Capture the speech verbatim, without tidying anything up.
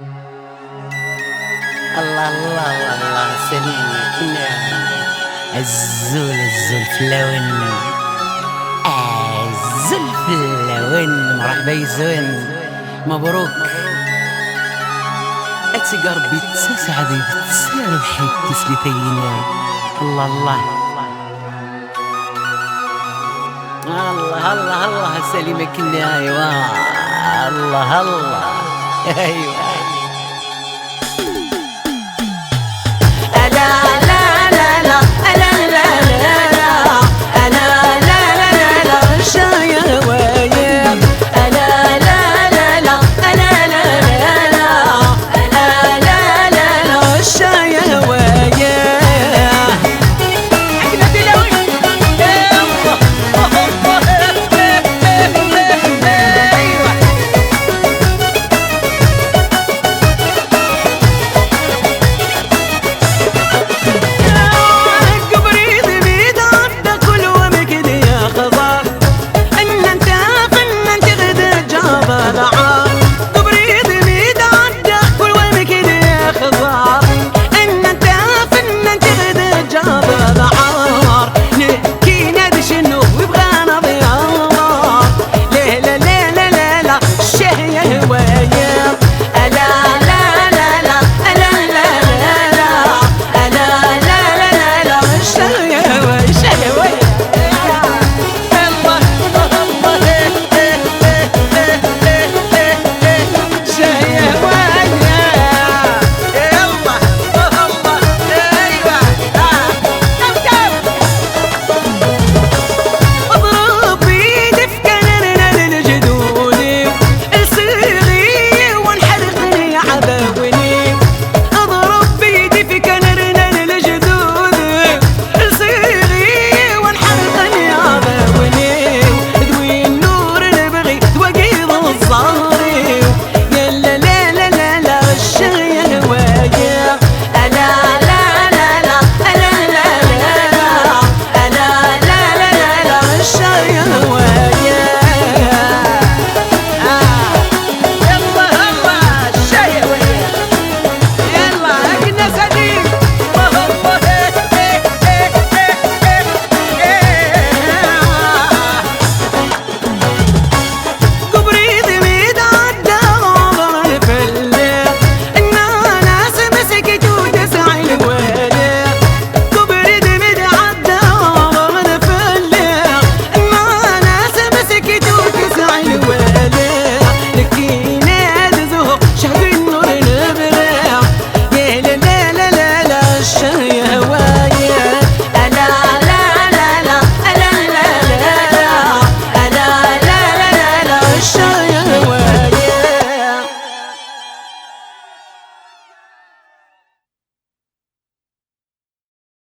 الله الله الله الله، سليم كنا. الزول الزول في اللون. الزول في اللون، مرحبا يزون. مبروك. أتيك ربي تسعد تسعد حيت تسلي فينا. الله الله. الله الله الله، سليمة كنا، ايوا. الله الله. ايوا.